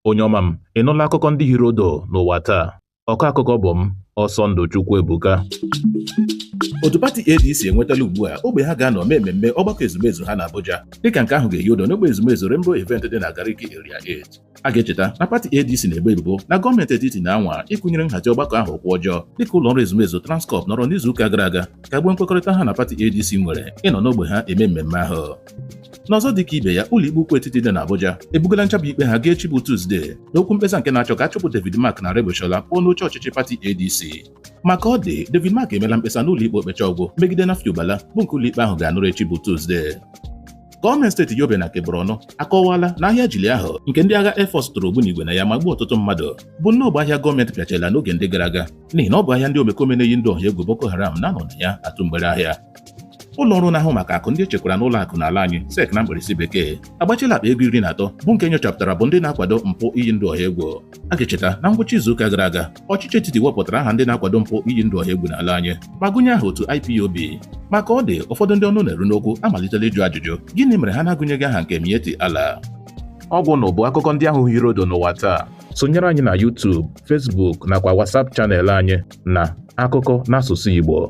Onye ọma m, ị nụla akụkọ ndị hiri odo n'ụwa taa? Ọkọ akụkọ bụ m, Ọsọndụ Chukwuebuka. Otu pati ADC enwetala ugbu a ogbe ha ga-anọ mee mmemme ọgbakọ ezumezu ha na Abuja, dịka nke ahụ ga-eyi odo n'ogbe ezumezu Rainbow Event dị na Gariki Area 8. A ga-echeta na pati ADC na-ebo ebubo na gọọmenti etiti na-anwa ịkụnyere nhazi ọgbakọ ahụ ụkwụ ọjọọ, dịka ụlọ ọrụ ezumezu Transcorp nọrọ n'izuụka gara aga kagbuo nkwekọrịta ha na pati ADC nwere ịnọ n'ogbe ha eme mmemme ahụ. N'ọzọ dịka ibe ya, ụlọikpe ukwu etiti dị n'Abuja ebugala nchabi ikpe ha gaa echi bụ Tuzdee n'okwu mkpesa nke na-achọ ka a chụpụ David Mark na Aregbesola pụọ n'oche ọchịchị pati ADC. Maka ọ dị, David Mark emela mkpesa n'ụlọikpe okpecha ọgwụ megide Nafiu Bala, bụ nke ụlọikpe ahụ ga-anụrụ echi bụ Tuzdee. Gọọmenti steeti Yobe na nke Borno akọwaala na ahịa Jili ahụ nke ndị agha Air Force tụrụ ogbunigwe na ya ma gbuo ọtụtụ mmadụ bụ nnọọ ogbe ahịa gọọmenti pịachara n'oge ndị gara aga, n'ihi na ọ bụ ahịa ndị omekome na-eyi ndụ ọha egwu Boko Haram na-anọ na ya atụ mgbere ahịa. Ụlọ ọrụ na-ahụ maka akụ ndị echekwara n'ụlọ akụ n'ala anyị, SEC na mkpirisi bekee, agbachiela akpa ego 13 bụ nke nyochapụtara bụ ndị na-akwado mpụ iyi ndụ ọha egwu. A ga-echeta na ngwụcha izuụka gara aga, ọchịchị etiti wepụtara aha ndị na-akwado mpụ iyi ndụ ọha egwu n'ala anyị ma gụnye aha otu IPOB. Maka ọ dị, ụfọdụ ndị ọnụ na-eru n'okwu amalitela ịjụ ajụjụ gịnị mere ha na-agụnyeghị aha nke Miyetti Allah. Ọgwụ nụ bụ akụkọ ndị ahụ hiri odo n'ụwa taa. Sonyere anyị na YouTube, Facebook nakwa WhatsApp channel anyị na Akụkọ n'asụsụ Igbo.